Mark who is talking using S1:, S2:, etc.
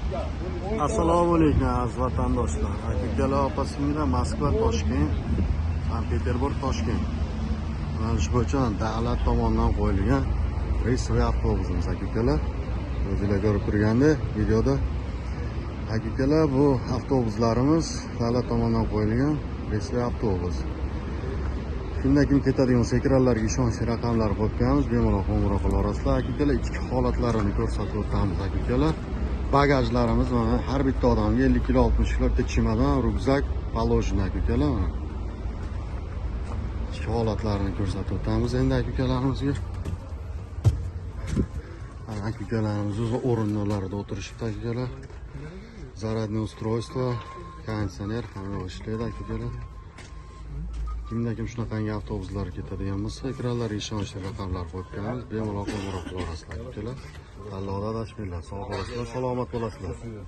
S1: Assalomu alaykum, aziz vatandoshlar. Aka, ukalar, opa singillar, Moskva, Toshkent, Sankt Peterburg, Toshkent. Mana shu bo'yicha davlat tomonidan qo'yilgan рейсовый avtobusimiz, aka, ukalar. O'zinglar ko'rib turganda videoda. Aka, ukalar, bu avtobuslarimiz davlat tomonidan qo'yilgan рейсовый avtobus. Kimda kim ketadigan bo'lsa, ekranlarga ishonchli raqamlar qo'yib qo'yamiz, bemalol qo'ng'iroq qila olasizlar. Aka, ukalar, ichki holatlarini ko'rsatib o'tamiz, aka, ukalar. Bagajlarimiz mana, har bitta odamga 50 kilo, 60 kilo bitta chemodan, ryukzak положено, aka, ukalar, mana. Ichki holatlarini ko'rsatib o'tamiz endi aka ukalarimizga. Mana, aka ukalarimiz o'z o'rinlarida o'tirishibdi, aka ukalar. Зарядное устройство, konditsioner hamma ishlaydi, aka ukalar. Kimda kim shunaqangi avtobuslar ketadigan bo'lsa, ekranlarga ishonchli raqamlar qo'yib qo'yamiz, bemalol qo'ng'iroq qila olasizlar, aka ukalar. Tanlovda adashmanglar, sog' bo'lasizlar, salomat bo'lasizlar.